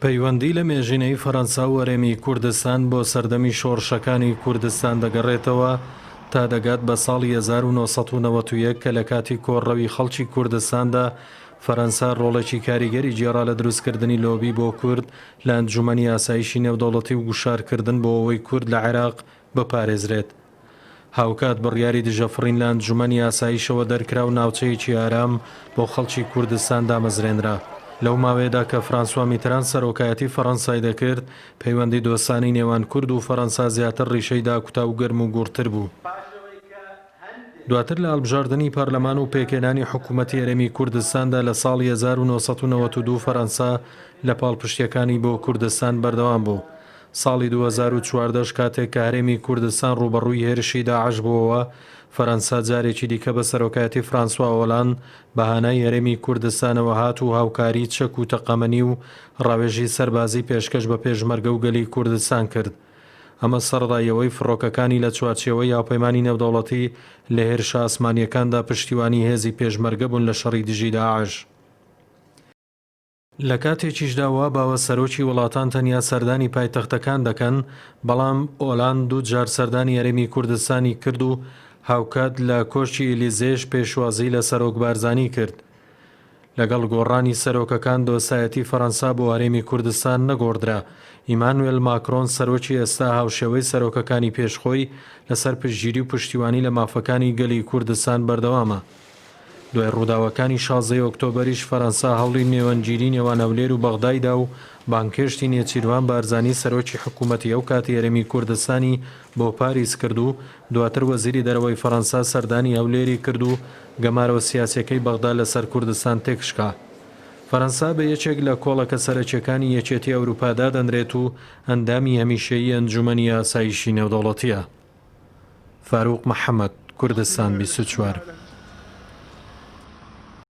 پەیوەندی لە مێژینەی فەرەنسا و هەرێمی کوردستان بۆ سەردەمی شۆڕشەکانی کوردستان دەگەڕێتەوە تا دەگات بە ساڵی 1991 کە لە کاتی کۆڕەوی خەڵکی کوردستاندا فەرەنسا ڕۆڵێکی کاریگەری گێڕا لە دروستکردنی لۆبی بۆ کورد لە ئەنجومەنی ئاسایشی نێودەوڵەتی و گوشارکردن بۆ ئەوەی کورد لە عێراق بپارێزرێت. هاوکات بڕیاری دژەفڕین لە ئەنجومەنی ئاسایشەوە دەرکرا و ناوچەیەکی ئارام بۆ خەڵکی کوردستان دامەزرێنرا. لەو ماوەیەدا کە فرانسوا میتران سەرۆکایەتی فەڕەنسای دەکرد، پەیوەندی دۆستانەی نێوان کورد و فەڕەنسا زیاتر ڕیشەی داکوتا و گەرم و گوڕتر بوو. دواتر لە هەڵبژاردنی پەرلەمان و پێکهێنانی حکوومەتی هەرێمی کوردستاندا لە ساڵی 1992 فەرەنسا لە پاڵپشتییەکانی بۆ کوردستان بەردەوام بوو. ساڵی 2014 ش کاتێک کە هەرێمی کوردستان ڕووبەڕووی هێرشی داعش بووەوە، فەرەنسا جارێکی دیکە بە سەرۆکایەتی فرانسوا ئۆلاند بە هانای هەرێمی کوردستانەوە هات و هاوکاری چەک و تەقەمەنی و ڕاوێژی سەربازی پێشکەش بە پێشمەرگە و گەلی کوردستان کرد. ئەمە سەرەڕای ئەوەی فڕۆکەکانی لە چوارچێوەی هاوپەیمانی نێودەوڵەتی لە هێرشە ئاسمانییەکاندا پشتیوانی هێزی پێشمەرگە بوون لە شەڕی دژی داعش. لە کاتێکیشدا وا باوە سەرۆکی وڵاتان تەنیا سەردانی پایتەختەکان دەکەن، بەڵام ئۆلاند دوو جار سەردانی هەرێمی کوردستانی کرد و هاوکات لە کۆشکی ئیلیزێش پێشوازی لە سەرۆک بارزانی کرد. لەگەڵ گۆڕانی سەرۆکەکان دۆستایەتی فەرەنسا بۆ هەرێمی کوردستان نەگۆڕدرا. ئیمانوێل ماکرۆن سەرۆکی ئێستا هاوشێوەی سەرۆکەکانی پێش خۆی لەسەر پشتگیری و پشتیوانی لە مافەکانی گەلی کوردستان بەردەوامە. دوای ڕووداوەکانی شازدەی ئۆکتۆبەریش فەرەنسا هەوڵی نێوەندگیری نێوان هەولێر و بەغدای دا و بانگهێشتی نێچیرڤان بارزانی سەرۆکی حکوومەتی ئەو کاتی هەرێمی کوردستانی بۆ پاریس کرد و دواتر وەزیری دەرەوەی فەرەنسا سەردانی هەولێری کرد و گەمارۆ سیاسیەکەی بەغدا لەسەر کوردستان تێکشکا. فەرەنسا بە یەکێک لە کۆڵەکە سەرەکیەکانی یەکێتی ئەوروپا دادەنرێت و ئەندامی هەمیشەیی ئەنجومەنی ئاسایشی نێودەوڵەتیە. فاروق محەمەد، کوردستان 24.